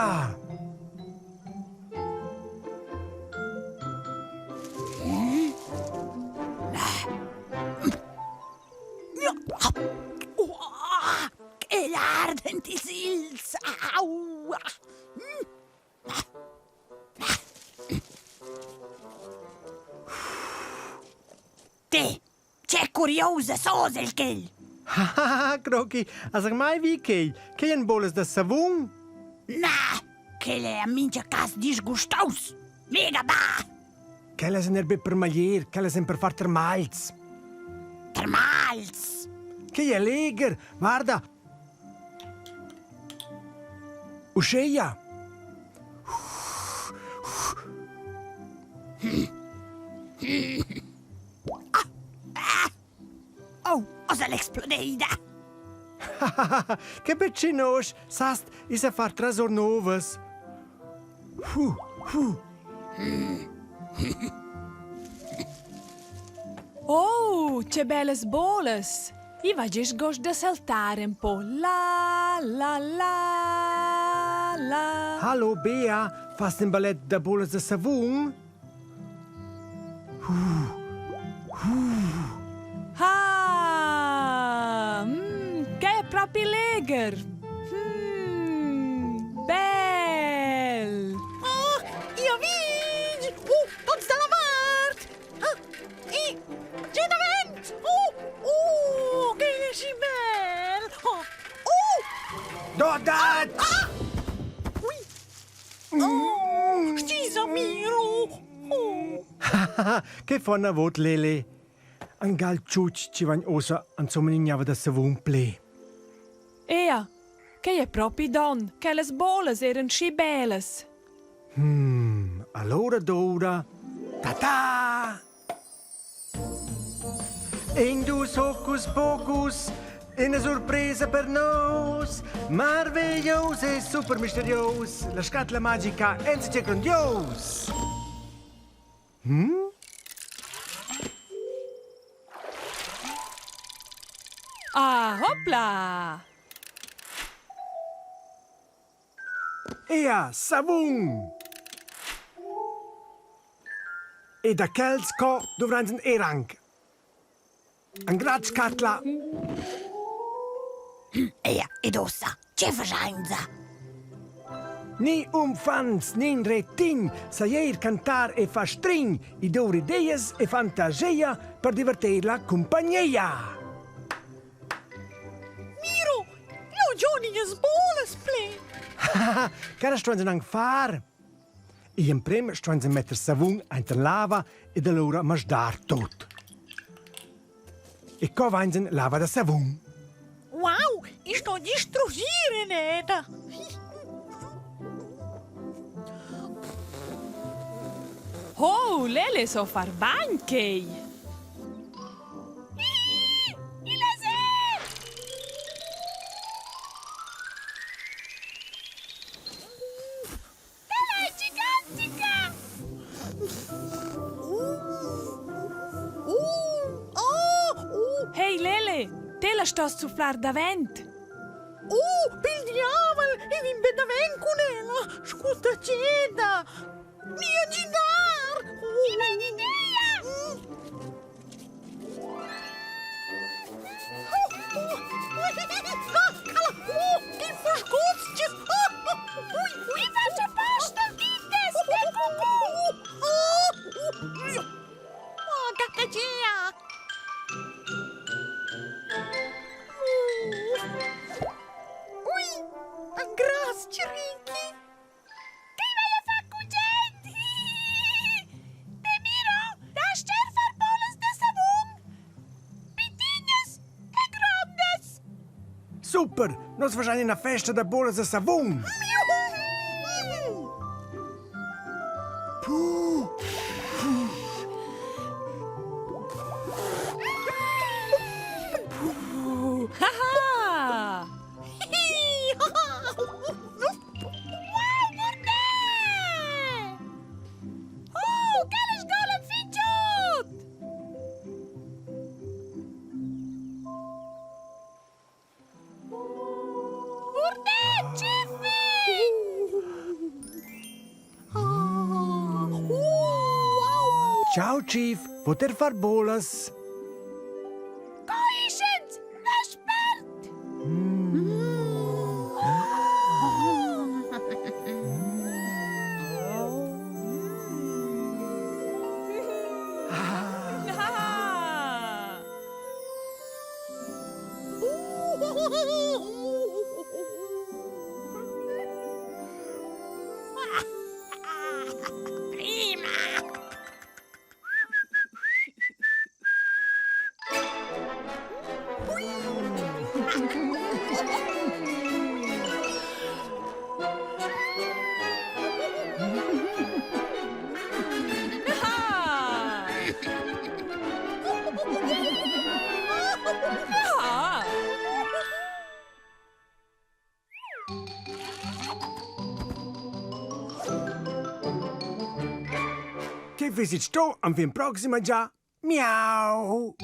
Guarda! Che ardent ils ils! Au! Te, Che curiosa sos el quel! Hahaha, Croqui, has mai vi quei? Quei ein bolas da savun? Na, quel è a mincha cas disgustaus. Mega ba! Quellas ein er be per maglier, quellas ein per far termagls. Termagls? Quei è legher, guarda. Uscheia. Ah! Ah! Oh, ossa l'explodeida! che becinosch, sast, i sa far trasor novas. Hu, hu. Oh, che bellas bolas! I va gest gost da saltar un po. La, la, la, la. Hallo Bea, fast in ballet da bolas da savun? Ah, mm, che è propi legher! Mm, bel! Ah, io vig! Uh, tots da la vart! Ah, e giù davent! Uh, uh, che è così bel! Oh, uh! Do dat! Ah! Ui! Oh, stisa Miro! Oh. che fa na vot Lele? Angal ciuc ci van ossa insomma nignava da savun ple. Ea, quei è propi don, che las bolas eran schi bellas. Hmm, allora Dora. Ta-ta! Indus hocus pocus, ina surpresa per nus. Marveglios e super misterios, la scatla magica enzatge grondios. Hm? Ah, hopla! Ea, savun! E da quels co dovran er anc. An grad scatla. Ea, ed ossa, che faschainsa? Ni umfants, ni in retin, sa eir cantar e fa strign, i dour ideias e fantageia per divertir la cumpagneia. Miro, io Johnny es bolas ple. Cara stuain anc far? Igl emprem stuein metter savun enten lava ed allura masdar tut. E co vain lava da savun? Wow, ich sto distruggere neta. Oh, Lele so far bagn quei! Ella è gigantica! Hey Lele, te la stos zufflar davent! Uh, pel diavel, e vin be davent cun ella! Scusta ceda! Mia gidar! Ina idea! Grazie, Ricky! Che vai a far gugent? Te miro, da far bolas da savun! Pittinas e grondas! Super! Nus faschan ina festa da bolas da savun! Puh! Haha! Wow, mordè! Oh, quella sgola fitg Mordè, Jeffy! Ciao Chief, poter far bolas. Coischens, va spert! Ah! Prima! Ah! Ah! Che visit sto am fin proxima già. Miau!